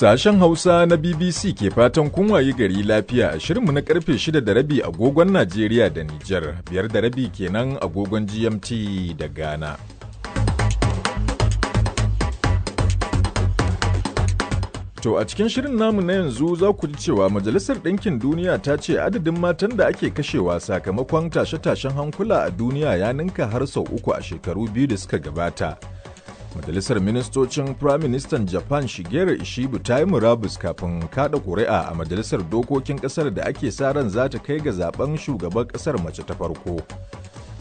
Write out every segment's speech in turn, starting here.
Sashen Hausa na BBC ke fatan kun wayi gari lafiya a shirinmu na karfe 6 da rabi agogon Najeriya da Nijar, 5:30 kenan agogon GMT da Ghana. To a cikin shirin namu na yanzu za ku ji cewa Majalisar Ɗinkin Duniya ta ce adadin matan da ake kashewa sakamakon tashe-tashen hankula a duniya ya ninka har sau uku a shekaru 2 da suka gabata. Majalisar Ministocin Firaministan Japan Shigeru Ishibu ta yi murabus kafin kada ƙuri'a a Majalisar Dokokin ƙasar da ake sa ran za ta kai ga zaben shugaban ƙasar mace ta farko.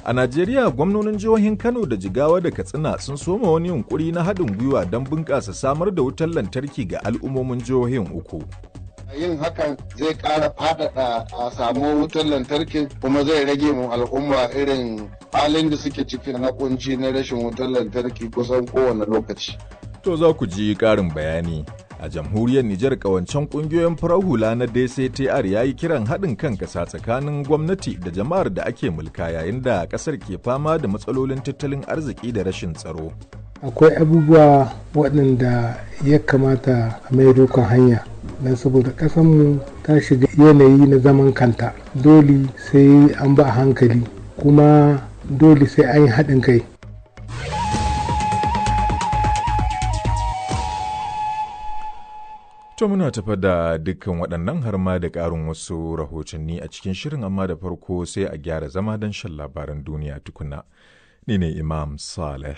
A Najeriya, gwamnonin jihohin Kano da Jigawa da Katsina sun soma wani yunkuri na haɗin gwiwa don bunƙasa samar da wutar lantarki ga al'ummomin jihohin uku. Yin hakan zai ƙara faɗaɗa a samu wutar lantarki, kuma zai rage mu al'umma irin halin da suke ciki na kunci na rashin wutar lantarki kusan kowane lokaci. To za ku ji ƙarin bayani. A jamhuriyar Nijar, kawancen ƙungiyoyin farar hula na DCTR ya yi kiran haɗin kan ƙasa tsakanin gwamnati da jama'ar da ake mulka yayin da ƙasar ke fama da matsalolin tattalin arziki da rashin tsaro. Akwai abubuwa waɗanda ya kamata a maido kan hanya don saboda ƙasanmu ta shiga yanayi na zaman kanta, dole sai an ba a hankali, kuma dole sai an yi haɗin kai. To muna tafa da dukkan waɗannan har ma da ƙarin wasu rahotanni a cikin shirin, amma da farko sai a gyara zama don shan labaran duniya tukuna. Ni ne Imam Saleh.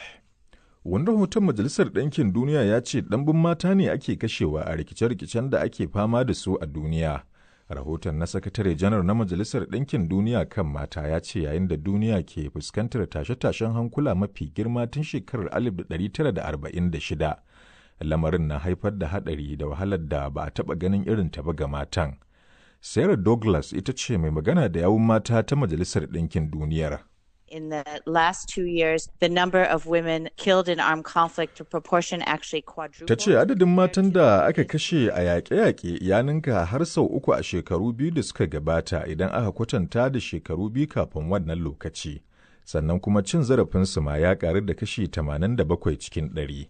Wani rahoton Majalisar Ɗinkin Duniya ya ce ɗanbin mata ne ake kashewa a rikice-rikicen da ake fama da su a duniya. Rahoton na Sakatare Janar na Majalisar Ɗinkin Duniya kan mata ya ce yayin da duniya ke fuskantar tashe-tashen hankula mafi girma tun shekarar 1946, lamarin na haifar da haɗari da wahalar da ba a taɓa ganin irin ta ba ga matan. Sarah Douglas ita ce mai magana da yawun mata ta Majalisar Ɗinkin Duniyar. In the last 2 years, the number of women killed in armed conflict proportion actually quadrupled. Ta ce adadin matan da aka kashe a yaƙe-yaƙe ya ninka har sau uku a shekaru 2 da suka gabata idan aka kwatanta da shekaru 2 kafin wannan lokaci. Sannan kuma cin zarafinsu ma ya ƙaru da kashi 87 cikin 100.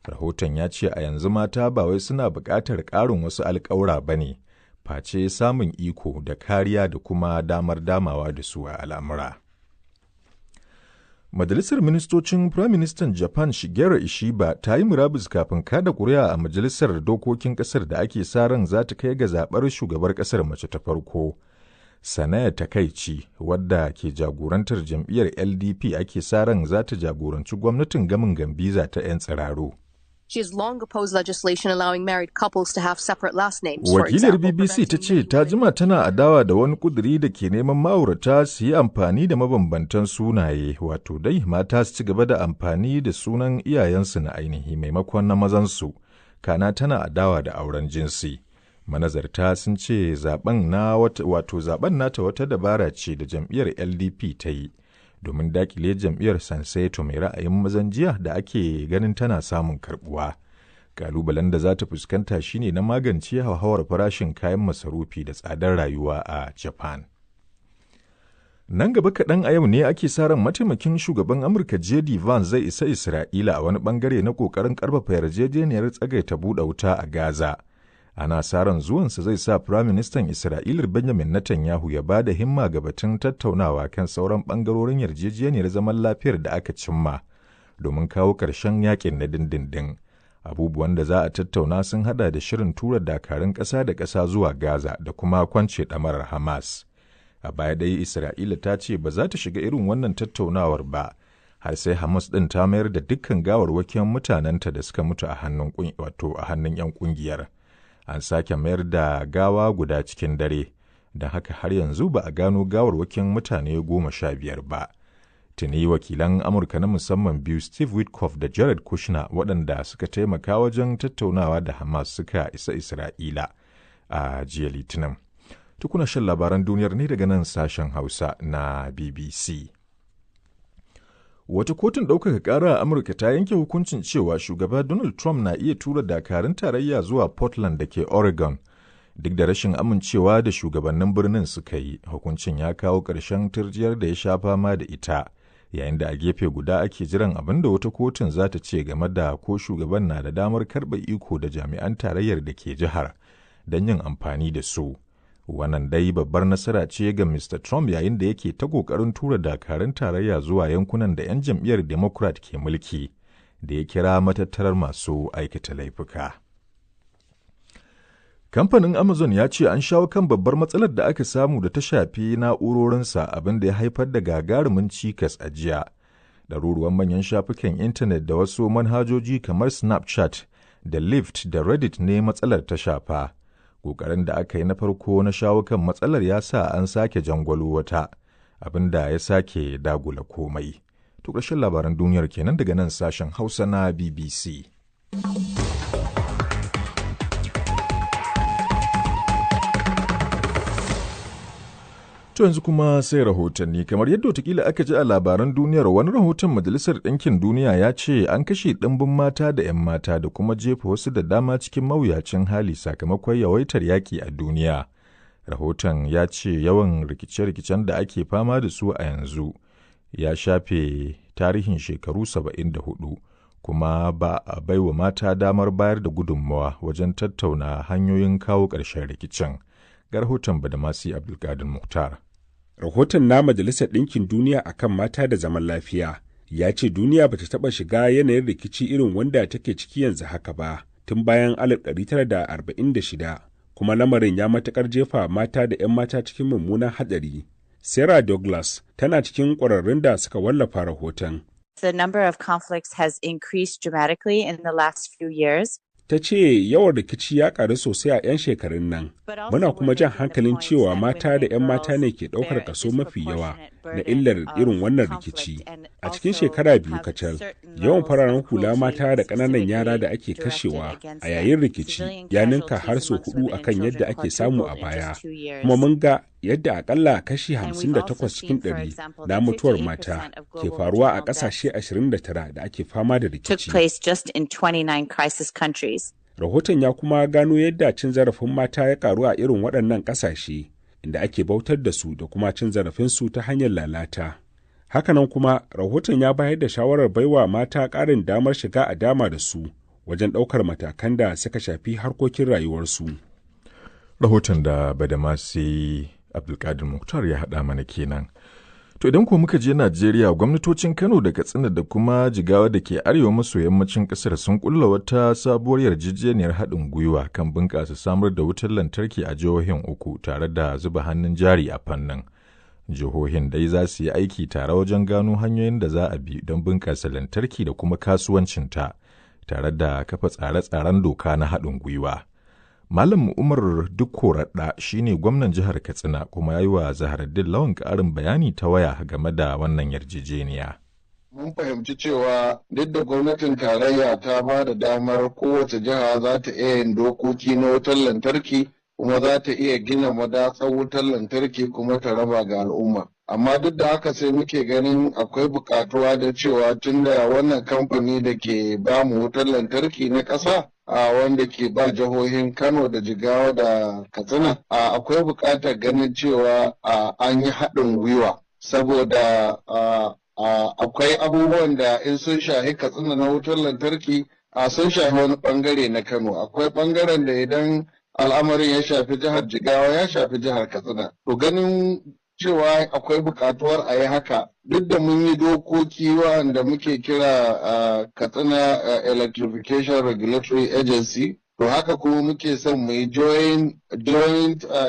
Rahoton ya ce a yanzu mata ba wai suna buƙatar ƙarin wasu alƙawura ba ne, face samun iko da kariya da kuma damar damawa da su a al'amura. Majalisar Ministocin Firaministan Japan Shigeru Ishiba ta yi murabus kafin kada ƙuri'a a Majalisar Dokokin Ƙasar da ake sa ran za ta kai ga zaɓar shugabar ƙasar mace ta farko. Sanaya Takaici, wadda ke jagorantar jam'iyyar LDP, ake sa ran za ta jagoranci gwamnatin gamin Gambiza ta 'yan tsiraru. She has long opposed legislation allowing married couples to have separate last names. For Wakilar example, BBC ta ce preventing ta jima tana adawa da wani kuduri da ke neman ma'aurata su yi amfani da mabambantan sunaye, wato dai mata su ci gaba da amfani da sunan iyayensu na ainihi maimakon na mazansu. Kana tana adawa da auren jinsi. Manazarta sun ce zaben na wata, wato zaben nata wata dabara ce da jam'iyyar LDP ta yi domin dakile jam'iyyar Sanseto mai ra'ayin mazan jiya da ake ganin tana samun karbuwa. Kalubalen da za ta fuskanta shine na magance hauhawar farashin kayan masarufi da tsadar rayuwa a Japan. Nan gaba kaɗan a yau ne ake sa ran mataimakin shugaban Amurka J.D. Vance zai isa Isra'ila a wani bangare na ƙoƙarin ƙarfafa yarjejeniyar tsagaita buɗe wuta a Gaza. Ana sa ran zuwansa zai sa Firaministan Isra'ilar Benjamin Netanyahu ya ba da himma ga batun tattaunawa kan sauran ɓangarorin yarjejeniyar zaman lafiyar da aka cimma domin kawo ƙarshen yakin na dindindin. Abubuwan da za a tattauna sun hada da shirin tura dakarun ƙasa da ƙasa zuwa Gaza da kuma kwance ɗamarar Hamas. A baya dai Isra'ila ta ce ba za ta shiga irin wannan tattaunawar ba, har sai Hamas ɗin ta mayar da dukkan gawarwakin mutanenta da suka mutu a hannun wato a hannun 'yan ƙungiyar. An sake mayar da gawa guda cikin dare, don haka har yanzu ba a gano gawarwakin mutane 15 ba. Tuni wakilan Amurka na musamman biyu, Steve Witkoff da Jared Kushner, waɗanda suka taimaka wajen tattaunawa da Hamas, suka isa Isra'ila a jiya Litinin. Tukuna shan labaran duniyar ne daga nan sashen Hausa na BBC. Wata kotun ɗaukaka ƙara a Amurka ta yanke hukuncin cewa shugaba Donald Trump na iya tura dakarun tarayya zuwa Portland da ke Oregon, duk da rashin amincewa da shugabannin birnin suka yi. Hukuncin ya kawo ƙarshen turjiyar da ya sha fama da ita Yayin da a gefe guda ake jiran abin da wata kotun za ta ce game da ko shugaban na da damar karɓa iko da jami'an tarayyar da ke jihar don yin amfani da su. Wannan dai babbar nasara ce ga Mr. Trump yayin da yake ta ƙoƙarin tura dakarun tarayya zuwa yankunan da 'yan jam'iyyar Democrat ke mulki, da ya kira matattarar masu aikata laifuka. Kamfanin Amazon ya ce an shawo kan babbar matsalar da aka samu da ta shafi na'urorinsa, abin da ya haifar da gagarumin cikas a jiya. Ɗaruruwan manyan shafukan intanet da wasu manhajoji kamar Snapchat da Lyft da Reddit ne matsalar ta shafa. Ƙoƙarin da aka yi na farko na shawo kan matsalar ya sa an sake jangwalo wata, abin da ya sake dagula komai. To ƙarshen labaran duniyar kenan daga nan sashen Hausa na BBC. To yanzu kuma sai rahotanni. Kamar yadda watakila aka ji a labaran duniyar, wani rahoton Majalisar Ɗinkin Duniya ya ce an kashe ɗimbin mata da 'yan mata da kuma jefa wasu da dama cikin mawuyacin hali sakamakon yawaitar yaƙi a duniya. Rahoton ya ce yawan rikice-rikicen da ake fama da su a yanzu ya shafe tarihin shekaru 74, kuma ba a baiwa mata damar bayar da gudunmawa wajen tattauna hanyoyin kawo ƙarshen rikicin. Ga rahoton Badamasi Abdulkadir Mukhtar. Rahoton na Majalisar Ɗinkin Duniya a kan mata da zaman lafiya ya ce duniya bata taɓa shiga yanayin rikici irin wanda take ciki yanzu haka ba tun bayan 1946, kuma lamarin ya matuƙar jefa mata da 'yan mata cikin mummunan haɗari. Sarah Douglas tana cikin ƙwararrun da suka wallafa rahoton. The number of conflicts has increased dramatically in the last few years. Ta ce yawan rikici ya karu sosai a 'yan shekarun nan. Muna kuma jan hankalin cewa mata da 'yan mata ne ke ɗaukar kaso mafi yawa na illar irin wannan rikici. A cikin shekara 2 kacal, yawan fararen hula mata da ƙananan yara da ake kashewa a yayin rikici ya ninka har sau 4 akan yadda ake samu a baya. Kuma mun ga yadda akalla kashi 58 cikin 100 na mutuwar mata ke faruwa a ƙasashe 29 da ake fama da rikici. Rahoton ya kuma gano yadda cin zarafin mata ya karu a irin waɗannan ƙasashe, inda ake bautar da su da kuma cin zarafinsu ta hanyar lalata. Hakanan kuma rahoton ya bayar da shawarar baiwa mata ƙarin damar shiga a dama da su wajen ɗaukar matakan da suka shafi harkokin rayuwarsu. Rahoton da Badamasi Abdulkadir Mukhtar ya haɗa mana kenan. To idan ko muka je Najeriya, gwamnatocin Kano da Katsina da kuma Jigawa da ke arewa maso yammacin ƙasar sun kulla wata sabuwar yarjejeniyar haɗin gwiwa kan bunƙasa samar da wutar lantarki a jihohin uku tare da zuba hannun jari a fannin. Jihohin dai za su yi aiki tare wajen gano hanyoyin da za a bi don bunƙasa lantarki da kuma kasuwancinta tare da kafa tsare-tsaren doka na haɗin gwiwa. Malam Umar Dukko Raɗa shi ne gwamnan jihar Katsina, kuma ya yi wa Zaharaddin Lawan ƙarin bayani ta waya game da wannan yarjejeniya. Mun fahimci cewa duk da gwamnatin tarayya ta ba da damar kowace jiha za ta iya yin dokoki na wutar lantarki, kuma za ta iya gina madatsar wutar lantarki kuma ta raba ga al'umma. Amma duk da haka sai muke ganin akwai buƙatuwa da cewa tunda wannan kamfani da ke ba mu wutar lantarki na ƙasa, a wanda ke ba jihohin Kano da Jigawa da Katsina, akwai buƙatar ganin cewa an yi haɗin gwiwa, saboda akwai abubuwan da in sun shahi Katsina na wutar lantarki, sun shahi wani ɓangare na Kano, akwai ɓangaren da idan al'amarin ya shafi jihar Jigawa ya shafi jihar Katsina. To ganin cewa akwai buƙatuwar a yi haka, duk da mun yi dokoki wanda muke kira Katsina Electrification Regulatory Agency, to haka kuma muke son mu yi Joint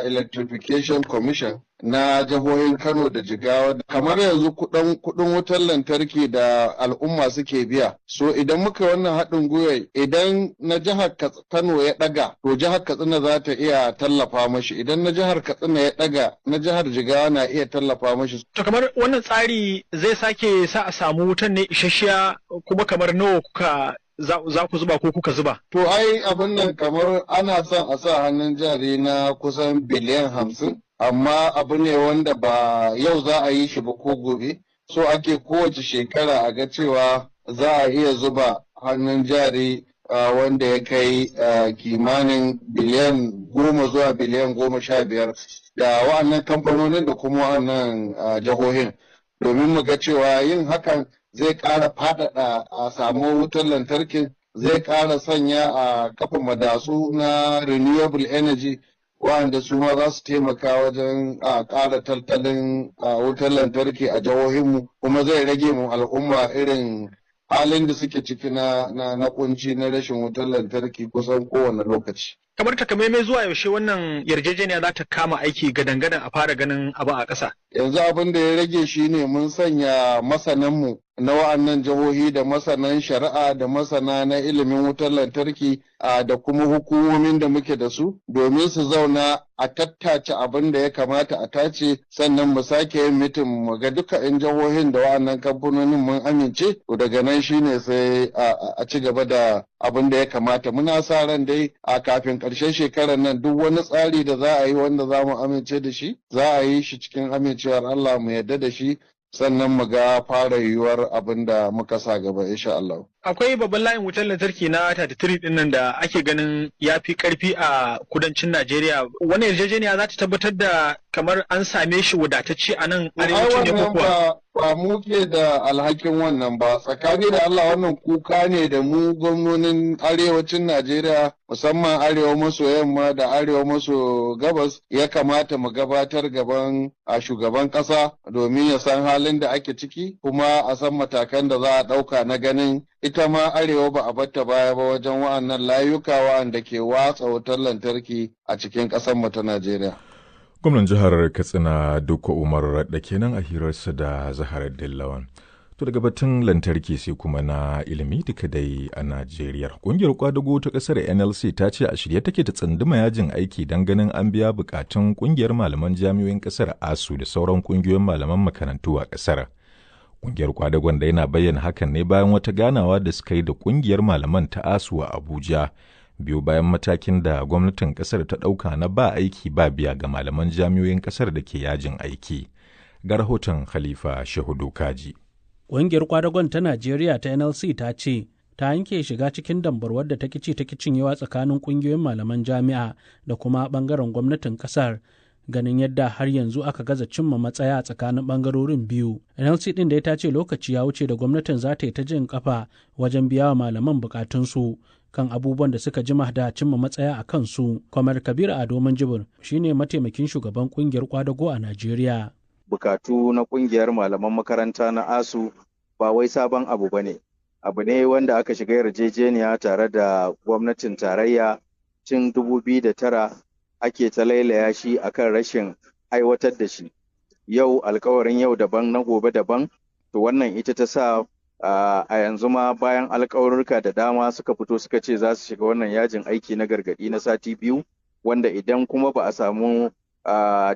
Electrification Commission na jihohin Kano da Jigawa. Kamar yanzu kudin wutar lantarki da al'umma suke biya. So idan muka wannan haɗin gwiwa, idan na jihar Kano ya ɗaga, to jihar Katsina za ta iya tallafa mashi. Idan na jihar Katsina ya ɗaga, na jihar Jigawa na iya tallafa mashi. To kamar wannan tsari zai sake sa a samu wutan ne isasshiya, kuma kamar nawa kuka za ku zuba ko kuka zuba? To ai abin nan kamar ana son a sa hannun jari na kusan biliyan 50, amma abu ne wanda ba yau za a yi shi ba ko gobe. So ake kowace shekara a ga cewa za a iya zuba hannun jari wanda ya kai kimanin biliyan 10 zuwa biliyan 15 da wa'annan kamfanonin da kuma wa'annan jihohin. Domin mu ga cewa yin hakan zai ƙara faɗaɗa a samu wutar lantarkin, zai ƙara sanya a kafa madatsu na renewable energy wa'anda su ma za su taimaka wajen a ƙara tattalin wutar lantarki a jihohinmu, kuma zai rage mu al'umma irin halin da suke ciki na kunci na rashin wutar lantarki kusan kowane lokaci. Kamar takamaimai zuwa yaushe wannan yarjejeniya za ta kama aiki gadan-gadan a fara ganin abu a ƙasa? Yanzu abin da ya rage shi ne mun sanya masananmu na wa'annan jihohi da masanan shari'a da masana na ilimin wutar lantarki da kuma hukumomin da muke da su domin su zauna a tattace abin da ya kamata a tace, sannan mu sake yin mitin mu ga duka 'yan jihohin da wa'annan kamfanonin mun amince. To daga nan shine sai a ci gaba da abin da ya kamata. Muna sa ran dai a kafin ƙarshen shekarar nan duk wani tsari da za a yi wanda za mu amince da shi, za a yi shi cikin amincewar Allah, mu yarda da shi, sannan mu ga fara yiwuwar abin da muka sa gaba, insha Allah. Akwai babban layin wutar lantarki na 33 din nan da ake ganin ya fi karfi a kudancin Najeriya. Wannan yarjejeniya za ta tabbatar da kamar an same shi wadatacce a nan arewacin ne ko kuwa? Ba mu ke da alhakin wannan ba, tsakani da Allah. Wannan kuka ne da mu gwamnonin arewacin Najeriya, musamman arewa maso yamma da arewa maso gabas, ya kamata mu gabatar gaban a shugaban kasa domin ya san halin da ake ciki, kuma a san matakan da za a ɗauka na ganin ita ma arewa ba a batta baya ba wajen wa'annan layuka wa'anda ke watsa wutar lantarki a cikin ƙasar mu ta Najeriya. Gwamnan jihar Katsina Dukko Umar da kenan a hirarsa da Zaharar Dillawan. To daga batun lantarki sai kuma na ilimi, duka dai a Najeriya. Ƙungiyar kwadago ta ƙasar NLC ta ce a shirye take ta tsunduma yajin aiki don ganin an biya bukatun ƙungiyar malaman jami'o'in ƙasar ASU da sauran ƙungiyoyin malaman makarantu a ƙasar. Ƙungiyar kwadagon da yana bayyana hakan ne bayan wata ganawa da suka yi da ƙungiyar malaman ta ASU a Abuja, biyu bayan matakin da gwamnatin kasar ta ɗauka na ba aiki ba biya ga malaman jami'o'in kasar da ke yajin aiki. Ga rahoton Khalifa Shehu Kaji. Ƙungiyar kwadagon ta Najeriya ta NLC ta ce ta yanke shiga cikin dambarwar da ta kici ta cinyewa tsakanin ƙungiyoyin malaman jami'a da kuma ɓangaren gwamnatin ƙasar, ganin yadda har yanzu aka gaza cimma matsaya a tsakanin bangarorin biyu. NLC din da ta ce lokaci ya wuce da gwamnatin za ta yi ta jin kafa wajen biya wa malaman bukatunsu kan abubuwan da suka jima da cimma matsaya a kansu. Kwamar Kabir Ado Manjibir shine mataimakin shugaban kungiyar kwadago a Najeriya. Bukatu na kungiyar malaman makaranta na ASU ba wai sabon abu ba ne. Abu ne wanda aka shiga yarjejeniya tare da gwamnatin tarayya tun 2009, ake ta lailaya shi akan rashin aiwatar da shi. Yau alkawarin yau daban, na gobe daban. To wannan ita ta sa a yanzu ma, bayan alkawarurka da dama, suka fito suka ce za su shiga wannan yajin aiki na gargadi na sati 2, wanda idan kuma ba a samu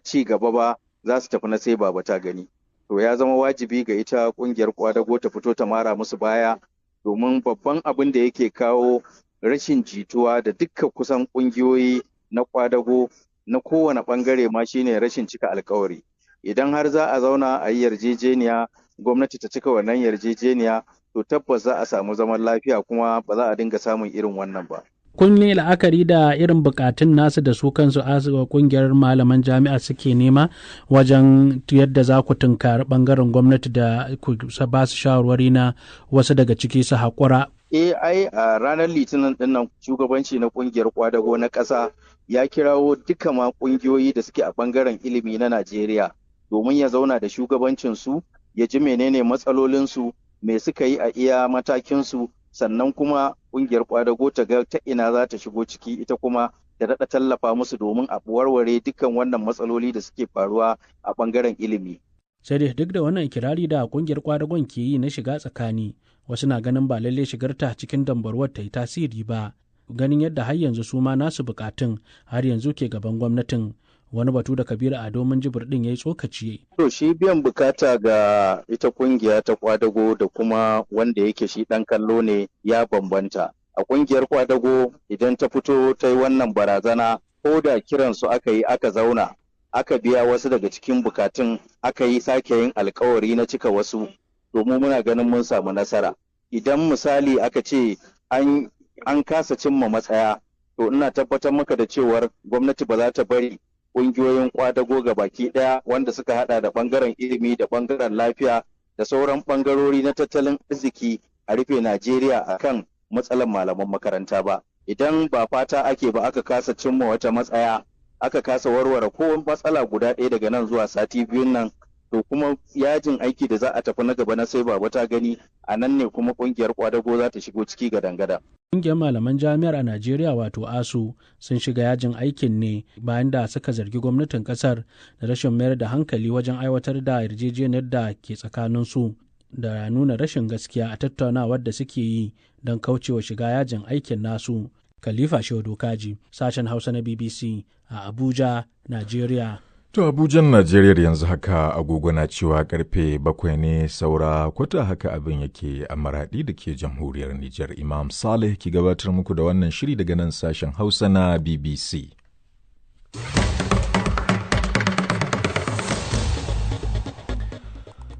ci gaba ba, za su tafi na sai baba ta gani. To ya zama wajibi ga ita kungiyar kwadago ta fito ta mara musu baya, domin babban abin da yake kawo rashin jituwa da dukkan kusan kungiyoyi na kwadago na kowane bangare ma shine rashin cika alkawari. Idan har za a zauna a yi yarjejeniya, gwamnati ta cika wannan yarjejeniya, to tabbas za a samu zaman lafiya kuma ba za a dinga samun irin wannan ba. Kun ne la'akari da irin bukatun nasu da su kansu kungiyar malaman jami'a suke nema wajen yadda za ku tunkari bangaren gwamnati da ku ba su shawarwari na wasu daga ciki su haƙura? Ai a ranar Litinin dinnan shugabanci na kungiyar kwadago na ƙasa ya kirawo duka ma kungiyoyi da suke a bangaren ilimi na Najeriya domin ya zauna da shugabancinsu, ya ji menene matsalolinsu, me suka yi a iya matakinsu, sannan kuma kungiyar kwadago ta ga ta ina za ta shigo ciki ita kuma da daɗa tallafa musu domin a warware dukkan wannan matsaloli da suke faruwa a bangaren ilimi. Sai dai duk da wannan ikirari da kungiyar kwadagon ke yi na shiga tsakani, wasu na ganin ba lalle shigarta cikin dambarwar ta yi tasiri ba, ganin yadda har yanzu su ma nasu bukatun har yanzu ke gaban gwamnatin. Wani batu da Kabiru Ado Minjibir din ya yi tsokaci. To shi biyan bukata ga ita kungiya ta kwadago da kuma wanda yake shi dan kallo ne ya bambanta. A kungiyar kwadago, idan ta fito ta yi wannan barazana, ko da kiransu aka yi aka zauna, aka biya wasu daga cikin bukatun, aka yi sake yin alkawari na cika wasu, domin muna ganin mun samu nasara. Idan misali aka ce an kasa cimma matsaya, to ina tabbatar maka da cewar gwamnati ba za ta bari Ƙungiyoyin kwadago ga baki ɗaya wanda suka hada da ɓangaren ilimi da ɓangaren lafiya da sauran ɓangarori na tattalin arziki a rufe Najeriya akan matsalar malaman makaranta ba. Idan ba fata ake ba aka kasa cimma wata matsaya, aka kasa warware ko matsala guda ɗaya daga nan zuwa sati biyun nan, to kuma yajin aiki da za a tafi na gaba na sai baba ta gani, a nan ne kuma kungiyar kwadago za ta shigo ciki gadan-gadan. Ƙungiyar malaman jami'ar a Najeriya wato ASU sun shiga yajin aikin ne bayan da suka zargi gwamnatin kasar da rashin mayar da hankali wajen aiwatar da yarjejeniyar da ke tsakaninsu da nuna rashin gaskiya a tattaunawar da suke yi don kaucewa shiga yajin aikin nasu. Khalifa Shehu Dokaji, sashen Hausa na BBC a Abuja, Najeriya. To Abujan Najeriya yanzu haka agogo na cewa karfe 7 ne saura kwata, haka abin yake a Maradi da ke jamhuriyar Nijar. Imam Saleh ki gabatar muku da wannan shiri daga nan sashen Hausa na BBC.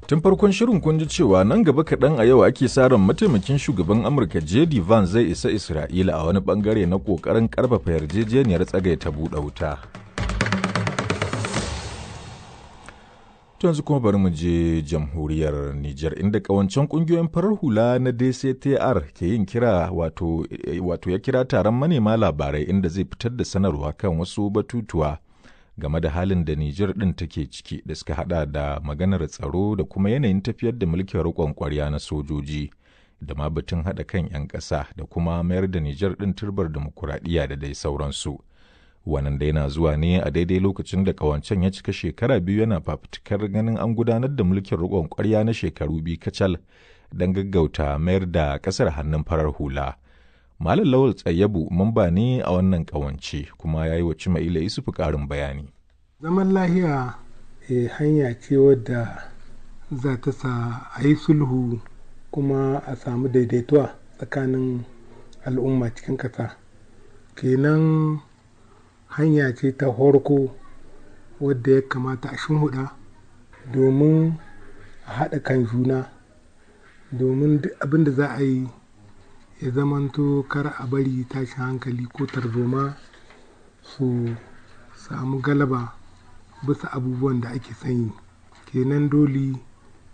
Tun farkon shirin kun ji cewa nan gaba kaɗan a yau ake sa ran mataimakin shugaban Amurka J.D. Vance zai isa Isra'ila a wani bangare na ƙoƙarin ƙarfafa yarjejeniyar tsagaita buɗe wuta. To yanzu kuma bari mu je jamhuriyar Nijar, inda kawancen kungiyoyin farar hula na DCTR ke yin kira, wato ya kira taron manema labarai inda zai fitar da sanarwa kan wasu batutuwa game da halin da Nijar ɗin take ciki da suka hada da maganar tsaro da kuma yanayin tafiyar da mulkin riƙon ƙwarya na sojoji da ma batun haɗa kan 'yan ƙasa da kuma mayar da Nijar ɗin turbar dimokuraɗiyya da dai sauransu. Wannan dai na zuwa ne a daidai lokacin da ƙawancen ya cika shekara 2 yana fafutukar ganin an gudanar da mulkin riƙon ƙwarya na shekaru 2 kacal don gaggauta mayar da ƙasar hannun farar hula. Malam Lawal Tsayyabu mamba ne a wannan ƙawance kuma ya yi wa Cimaila Isufu ƙarin bayani. Zaman lahiya hanya ce wadda za ta sa a yi sulhu kuma a samu daidaituwa tsakanin al'umma cikin ƙasa. Kenan hanya ce ta horko wadda ya kamata a shimfiɗa domin a haɗa kan juna, domin duk abin da za a yi ya zamanto kar a bari tashin hankali ko tarzoma su samu galaba bisa abubuwan da ake sanyi. Kenan dole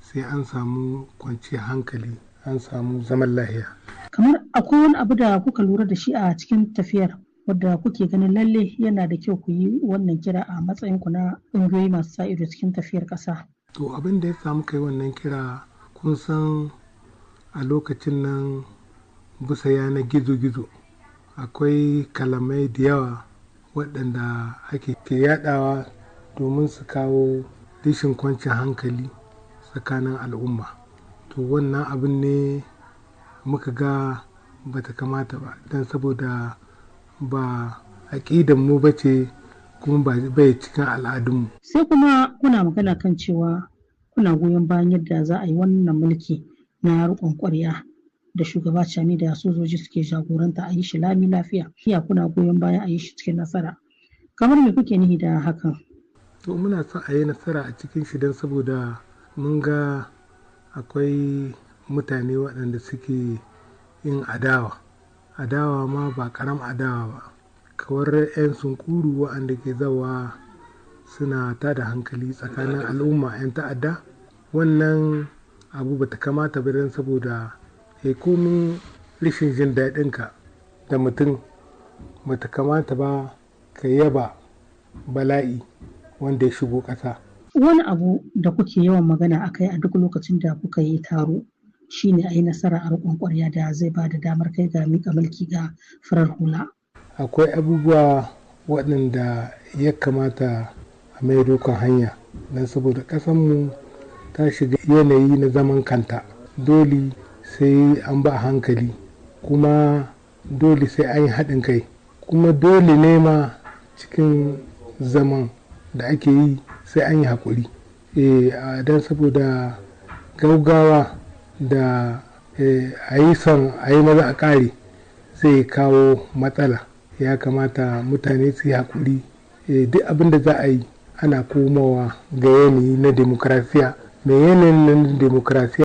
sai an samu kwanciyar hankali, an samu zaman lahiya. Kamar akwai wani abu da kuka lura da shi a cikin tafiyar wadda kuke ganin lalle yana da kyau ku yi wannan kira a matsayin ku na ƙungiyoyi masu sa ido cikin tafiyar ƙasa? To abin da ya samu kai wannan kira, kun san a lokacin nan bisa yanar gizo-gizo akwai kalamai da yawa waɗanda ake ke yadawa domin su kawo rashin kwanciyar hankali tsakanin al'umma. To wannan abin ne muka ga bata kamata ba, don saboda ba aƙidan mu ba ce kuma bai cikin al'adunmu. Sai kuma kuna magana kan cewa kuna goyon bayan yadda za a yi wannan mulki na riƙon ƙwarya da shugaba Chani da sojoji suke jagoranta, a yi shi lami lafiya. Iya kuna goyon bayan a yi shi cikin nasara. Kamar me kuke nihi da hakan? To muna son a yi nasara a cikin shi don saboda mun ga akwai mutane waɗanda suke yin adawa. Adawa ma ba ƙaram adawa ba. Kawar 'yan sunkuru waɗanda ke zawa suna tada hankali tsakanin al'umma, 'yan ta'adda. Wannan abu bata kamata ba don saboda komin rashin jin daɗinka da mutum bata kamata ba ka yaba bala'i wanda ya shigo ƙasa. Wani abu da kuke yawan magana a kai a duk lokacin da kuka yi taro shine a yi nasara a riƙon ƙwarya da zai ba da damar kai ga miƙa mulki ga farar hula. Akwai abubuwa waɗanda ya kamata a maido kan hanya don saboda ƙasanmu ta shiga yanayi na zaman kanta. Dole sai an ba a hankali kuma dole sai an yi haɗin kai, kuma dole ne ma cikin zaman da ake yi sai an yi haƙuri. Don saboda gaugawa da a yi son a yi maza a ƙare zai kawo matsala. Ya kamata mutane su yi haƙuri. Duk abin da za a yi ana komawa ga yanayi na demokrasiya. Mai yanayin na demokrasiya?